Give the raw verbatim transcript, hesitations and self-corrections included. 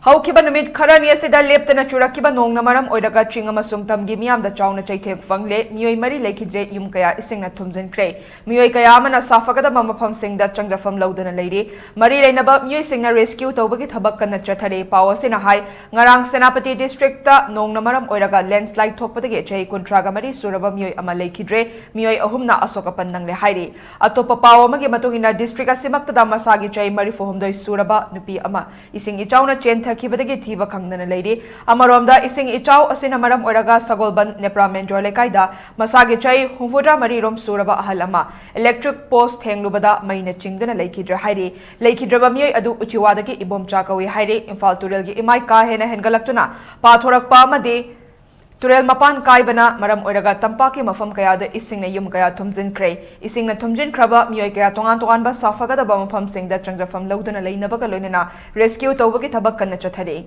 ꯍꯧꯈꯤꯕ ꯅꯨꯃꯤꯠ ꯈꯔꯅꯤ ꯑꯁꯤꯗ ꯂꯦꯞꯇꯅ ꯆꯨꯔꯛꯈꯤꯕ ꯅꯣꯡꯅ ꯃꯔꯝ ꯑꯣꯏꯔꯒ ꯆꯤꯡ ꯑꯃꯁꯨꯡ ꯇꯝꯒꯤ ꯃꯤꯌꯥꯝꯗ ꯆꯥꯎꯅ ꯆꯩꯊꯦꯡ ꯐꯪꯂꯦ꯫ ꯃꯤꯑꯣꯏ ꯃꯔꯤ ꯂꯩꯈꯤꯗ꯭ꯔꯦ, ꯌꯨꯝ ꯀꯌꯥ ꯏꯁꯤꯡꯅ ꯊꯨꯝꯖꯤꯟꯈ꯭ꯔꯦ꯫ ꯃꯤꯑꯣꯏ ꯀꯌꯥ ꯑꯃꯅ ꯁꯥꯐꯒꯗꯕ ꯃꯐꯝꯁꯤꯡꯗ ꯆꯪꯖꯐꯝ ꯂꯧꯗꯨꯅ ꯂꯩꯔꯤ꯫ ꯃꯔꯤ ꯂꯩꯅꯕ ꯃꯤꯑꯣꯏꯁꯤꯡꯅ rescue ꯇꯧꯕꯒꯤ ꯊꯕꯛ ꯀꯟꯅ ꯆꯠꯊꯔꯤ꯫ ꯄꯥꯎ ꯑꯁꯤꯅ ꯍꯥꯏ, ꯉꯔꯥꯡ ꯁꯦꯅꯥꯄꯇꯤ district ꯅꯣꯡꯅ ꯃꯔꯝ ꯑꯣꯏꯔꯒ landslide ꯊꯣꯛꯄꯗꯒꯤ ꯆꯍꯤ ꯀꯨꯟꯊ꯭ꯔꯥꯒ ꯃꯔꯤ ꯁꯨꯔꯕ ꯃꯤꯑꯣꯏ ꯑꯃ ꯂꯩꯈꯤꯗ꯭ꯔꯦ꯫ ꯃꯤꯑꯣꯏ ꯑꯍꯨꯝꯅ ꯑꯁꯣꯛ ꯑꯄꯟ ꯅꯪꯂꯦ ꯍꯥꯏꯔꯤ꯫ ꯑꯇꯣꯞꯄ ꯄꯥꯎ ꯑꯃꯒꯤ ꯃꯇꯨꯡ ꯏꯟꯅ, district ꯑꯁꯤꯃꯛꯇꯗ ꯃꯁꯥꯒꯤ ꯆꯍꯤ ꯃꯔꯤꯐꯨ ꯍꯨꯝꯗꯣꯏ ꯁꯨꯔꯕ ꯅꯨꯄꯤ ꯑꯃ ꯏꯁꯤꯡ ꯏꯆꯥꯎꯅ ꯆꯦꯟꯊꯈꯤꯕꯗꯒꯤ ꯊꯤꯕ ꯈꯪꯗꯅ ꯂꯩꯔꯤ꯫ ꯑꯃꯔꯣꯝꯗ, ꯏꯁꯤꯡ ꯏꯆꯥꯎ ꯑꯁꯤꯅ ꯃꯔꯝ ꯑꯣꯏꯔꯒ ꯁꯒꯣꯜꯕꯟ ꯅꯦꯄ꯭ꯔꯥ ꯃꯦꯟꯖꯣꯔ ꯂꯩꯀꯥꯏꯗ ꯃꯁꯥꯒꯤ ꯆꯍꯤ ꯍꯨꯝꯐꯨꯇꯔꯥ ꯃꯔꯤ ꯔꯣꯝ ꯁꯨꯔꯕ ꯑꯍꯜ ꯑꯃ electric post ꯊꯦꯡꯂꯨꯕꯗ ꯃꯩꯅ ꯆꯤꯡꯗꯨꯅ ꯂꯩꯈꯤꯗ꯭ꯔꯦ ꯍꯥꯏꯔꯤ꯫ ꯂꯩꯈꯤꯗ꯭ꯔꯕ ꯃꯤꯑꯣꯏ ꯑꯗꯨ ꯎꯆꯤꯋꯥꯗꯒꯤ ꯏꯕꯣꯝꯆꯥ ꯀꯧꯏ ꯍꯥꯏꯔꯤ꯫ ꯏꯝꯐꯥꯜ ꯇꯨꯔꯦꯜꯒꯤ ꯏꯃꯥꯏ ꯀꯥ ꯍꯦꯟꯅ ꯍꯦꯟꯒꯠꯂꯛꯇꯨꯅ ꯄꯥꯊꯣꯔꯛꯄ ꯑꯃꯗꯤ ꯇꯨꯔꯦꯜ ꯃꯄꯥꯟ ꯀꯥꯏꯕꯅ ꯃꯔꯝ ꯑꯣꯏꯔꯒ ꯇꯝꯄꯥꯛꯀꯤ ꯃꯐꯝ ꯀꯌꯥꯗ ꯏꯁꯤꯡꯅ ꯌꯨꯝ ꯀꯌꯥ ꯊꯨꯝꯖꯤꯟꯈ꯭ꯔꯦ꯫ ꯏꯁꯤꯡꯅ ꯊꯨꯝꯖꯤꯟꯈ꯭ꯔꯕ ꯃꯤꯑꯣꯏ ꯀꯌꯥ ꯇꯣꯉꯥꯟ ꯇꯣꯉꯥꯟꯕ ꯁꯥꯐꯒꯗꯕ ꯃꯐꯝꯁꯤꯡꯗ ꯆꯪꯖꯐꯝ ꯂꯧꯗꯨꯅ ꯂꯩꯅꯕꯒ ꯂꯣꯏꯅꯅ rescue ꯇꯧꯕꯒꯤ ꯊꯕꯛ ꯀꯟꯅ ꯆꯠꯊꯔꯤ꯫